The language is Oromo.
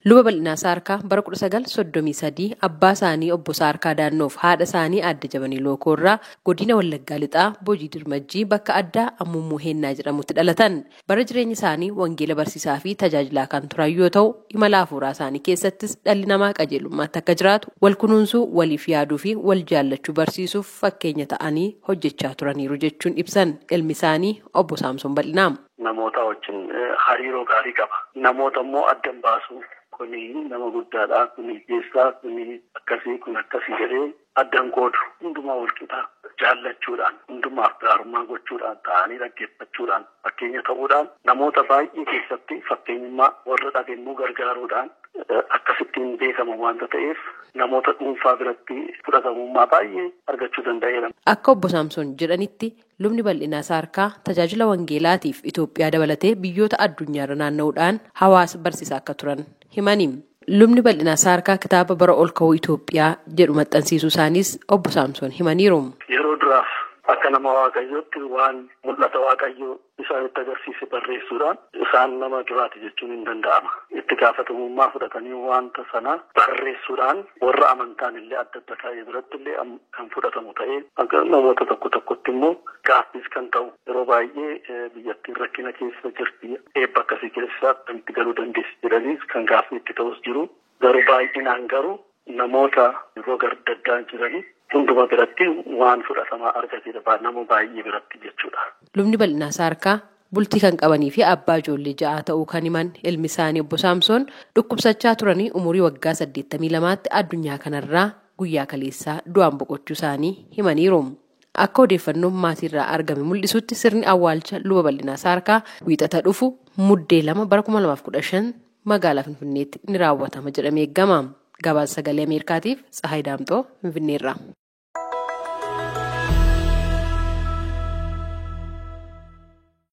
Luba Bal'inaa Saarkaa bara 1933 abbaa isaanii obbo Saarkaa Daannoof haadha isaanii aadde Jabanii Lookoo irraa godina Wallaggaa Lixaa Boojii Dirmajjii bakka addaa Ammummuu Heennaa jedhamutti dhalatan. Bara jireenya isaanii wangeela barsiisaa fi tajaajilaa kan turan yoo ta'u, imala hafuuraa isaanii keessattis dhalli namaa qajeelummaatti akka jiraatu, wal kunuunsuu, waliif yaaduu fi wal jaallachuu barsiisuuf fakkeenya ta'anii hojjechaa turaniiru jechuun ibsan ilmi isaanii obbo Saamsoon Bal'inaa. Namoota wajjin hariiroo gaarii qaba. Namoota immoo addan baasu. Kuni nama guddaadha, kuni hiyyeessaa, kuni akkasii, kun akkasii jedhee addan qoodu. Hundumaa walqixa jaallachuudhaan, hundumaaf gaarummaa gochuudhaan, ta'anii dhaggeeffachuudhaan, fakkeenya ta'uudhaan, namoota baay'ee keessatti fakkeenyummaa warra dhabe immoo gargaaruudhaan akkasittiin beekama waanta ta'eef namoota dhuunfaa biratti fudhatamummaa baay'ee argachuu danda'eera. Akka obbo Saamsoon jedhanitti lubni Bal'inaa Saarkaa tajaajila wangeelaatiif Itoophiyaa dabalatee biyyoota addunyaarra naanna'uudhaan hawaasa barsiisaa akka turan himani. Lubni Bal'inaa Saarkaa kitaaba bara ol ka'uu Itoophiyaa jedhu maxxansiisuu isaaniis obbo Saamsoon himaniiru. Yeroo duraaf akka nama Waaqayyootti waan mul'ata Waaqayyoo isaanitti agarsiise barreessuudhaan isaan nama duraati jechuun hin danda'ama. Itti gaafatamummaa fudhatanii wanta sana barreessuudhaan warra amantaan illee adda adda ta'e biratti illee kan fudhatamu ta'ee namoota tokko tokkotti immoo gaaffiis kan ta'u yeroo baay'ee biyyattiin rakkina keessa jirti eebba akkasii keessa itti galuu dandeessi jedhaniis kan gaaffii itti ta'us jiru. Garuu baay'inaan garuu namoota roga adda addaan jiranii hunduma biratti waan fudhatamaa argatedha nama baay'ee biratti jechuudha. Lubni Bal'inaa Saarkaa bultii kan qabanii fi abbaa ijoollee 6 ta'uu kan himan ilmi isaanii obbo Saamsoon dhukkubsachaa turanii umurii waggaa 82tti addunyaa kanarraa guyyaa kaleessaa du'aan boqochuu isaanii himaniiru. Akka odeeffannoon maatiirraa argame mul'isutti sirni awwaalcha luba Bal'inaa Saarkaa wiixata dhufu Muddee 2 bara 2015 magaalaa Finfinneetti ni raawwatama jedhamee eegama. Gabaasa Sagalee Ameerikaatiif Tsahaay Daamxoo Finfinneerraa.